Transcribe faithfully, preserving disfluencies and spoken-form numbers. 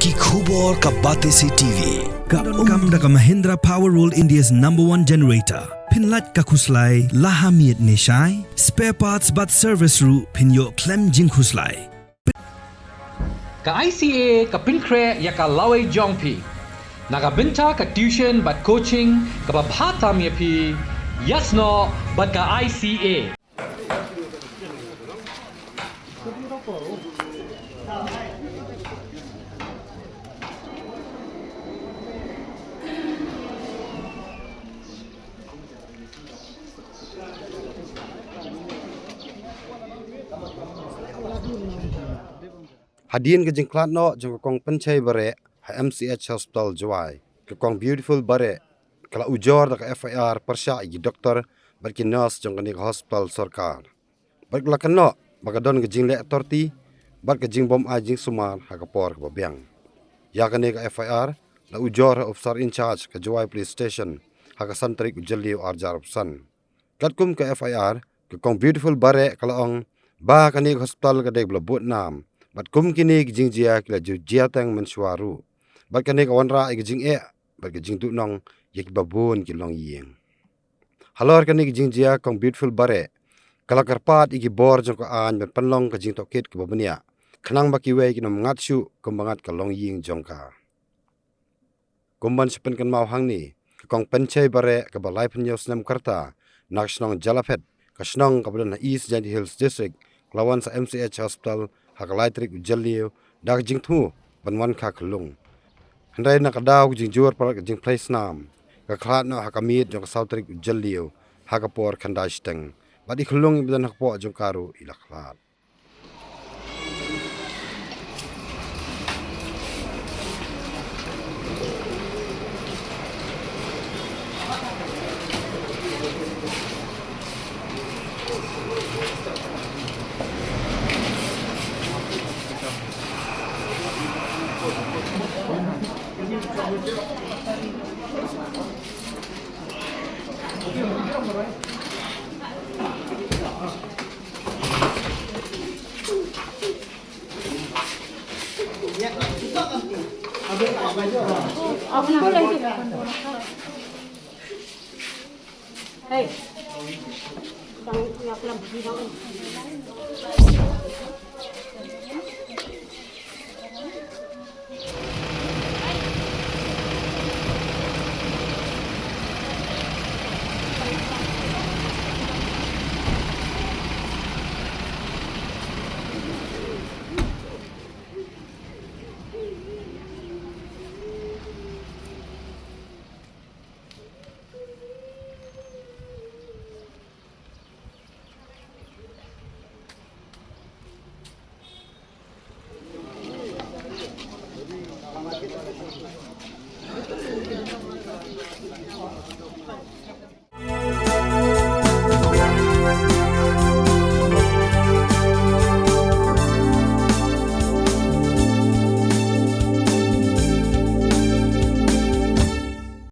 Ki khubor ka Batesi T V. Ka donkam da ka Mahindra Power World, India's number one generator. Phin lait ka khuslai la ha miet ne shai. Spare parts bad service ruh phin ïoh khlem jingkhuslai. Ka I C A ka pynkhreh ïa ka lawei jong phi. Na ka bynta ka tuition bad coaching kaba bha tam ïa phi, ïasnoh bad ka I C A. Hadien ka jingkhlad noh jong ka Kong Pynshai Bareh ha M C H Hospital Jowai, ka Kong Beautiful Bareh ka la ujor da ka F I R pyrshah ïa ki doktor bad ki nurse jong kane ka hospital sorkar. Bad ka la kynnoh ba ka don ka jingleh torti bad ka jingbym ai jingsumar ha ka por kaba biang. Ïa kane ka F I R la ujor ha u officer in charge ka Jowai Police Station ha ka san tarik u Jylliew ar hajar arphew san. Katkum ka F I R, ka Kong Beautiful Bareh ka la ong ba kane ka hospital ka dei kaba la bud nam, bad kum kine ki jingjia ki la ju jia teng mynshuwa ruh. Bad kane ka wanrah ïa ka jingeh bad ka jingduhnong ïa kiba bun ki longïing. Halor kane ka jingjia, Kong Beautiful Bareh ka la kyrpad ïa ki bor jong ka aiñ ban pynlong ka jingtohkit kaba bniah, khnang ba kiwei kin ym ngat shuh kumba ngat ka longïing jong ka. Kum ban sa pynkynmaw hangne, ka Kong Pynshai Bareh kaba laiphew hynñiew snem ka rta, na ka shnong Jalaphet, ka shnong kaba don ha East Jaintia Hills District, ka la wan sha M C H Hospital ha ka lai tarik u Jylliew da ka jingthmu ban wan kha khyllung. Hynrei na ka daw ka jingjur palat ka jingphlei snam, ka khlad noh ha ka miet jong ka saw tarik u Jylliew ha ka por khyndai shiteng, bad i khyllung iba don ha kpoh jong ka ruh i la khlad.